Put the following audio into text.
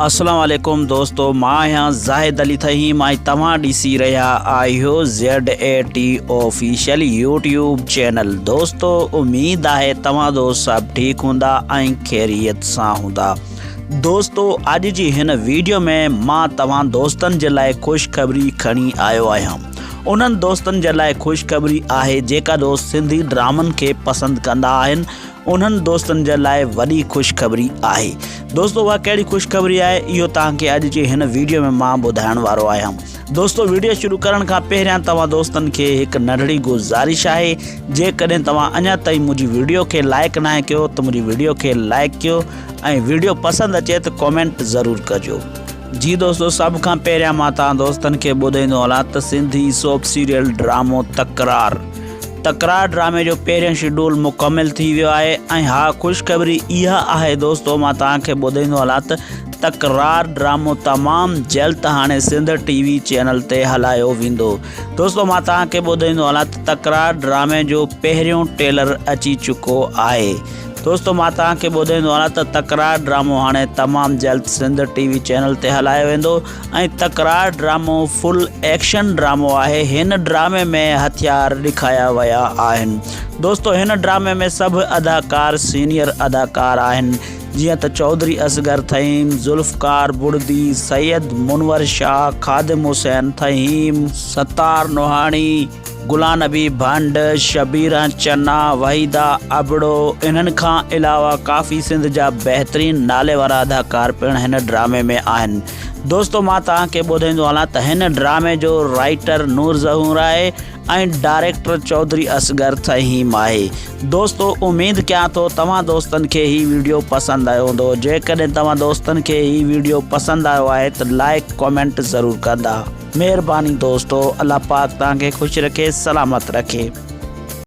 اسلام عليڪم دوستو مان آهيان زاهد علي ٿهيم ۽ توهان ڏسي رهيا آهيو Z A T official YouTube channel دوستو اميد آهي توهان دوست سڀ ٺيڪ هوندا ۽ خيريت سان هوندا دوستو اڄ جي هن ويڊيو ۾ مان توهان دوستن جي لاء خوشخبري کڻي آيو آهيان انهن دوستن جي لاء خوشخبري آهي جيڪا دوست سنڌي ڊرامن کي پسند ڪندا آهن انهن دوستن جي لاء وڏي خوشخبري آهي. دوستو اها ڪهڙي خوشخبري آهي اهو توهان کي اڄ جي هن ويڊيو ۾ مان ٻڌائڻ وارو آهيان. دوستو ويڊيو شروع ڪرڻ کان پهريان توهان دوستن کي هڪ ننڍڙي گذارش آهي جيڪڏهن توهان اڃا تائين منهنجي ويڊيو کي لائڪ ناهي ڪيو ته منهنجي ويڊيو کي لائڪ ڪيو ۽ ويڊيو پسند اچي ته ڪومينٽ ضرور ڪجو. جي دوستو سڀ کان پهريان مان توهان دوستن کي ٻڌائيندو هلان ته سنڌي سوپ سيريل ڊرامو تڪرار تڪرار ڊرامي جو پهريون شيڊول مڪمل ٿي ويو آهي ۽ ها خوشخبري اها آهي دوستو مان توهان کي ٻڌائيندو هلان ته تڪرار ڊرامو تمام جلد هاڻي سنڌ ٽي وي چينل تي هلايو ويندو دوستو مان توهان کي ٻڌائيندو هلان ته تڪرار ڊرامي جو پهريون ٽيلر اچي چڪو آهي دوستو مان توهان کي ٻڌائيندو هلان ته تڪرار ڊرامو هاڻي تمام جلد سنڌ ٽي وي چينل تي هلايو ويندو ۽ تڪرار ڊرامو فل ايڪشن ڊرامو آهي هن ڊرامي ۾ هٿيار ڏکايا ويا آهن دوستو هن ڊرامي ۾ سڀ اداڪار سينيئر اداڪار آهن جيئن ته چوڌري اصغر ٿهيم، ذوالفقار بڙدي، سيد منور شاهه، خادم حسين ٿهيم، ستار نوحاڻي، غلام نبي ڀنڊ، شبيران چنا، وحيده ابڙو انهن کان علاوه ڪافي سنڌ جا بهترين نالي وارا اداڪار پڻ هن ڊرامي ۾ آهن. دوستو مان توهان کي ٻڌائيندو هلان ته هن ڊرامي جو رائيٽر نور ظهور آهي ۽ ڊائريڪٽر چوڌري اصغر ٿهيم آهي. دوستو اميد ڪيان ٿو توهان دوستن کي هي ويڊيو پسند آيو هوندو جيڪڏهن توهان دوستن کي هي ويڊيو پسند آيو آهي ته لائيڪ ڪمينٽ ضرور ڪندا. مهرباني دوستو الله پاڪ توهان کي خوش رکي سلامت رکي.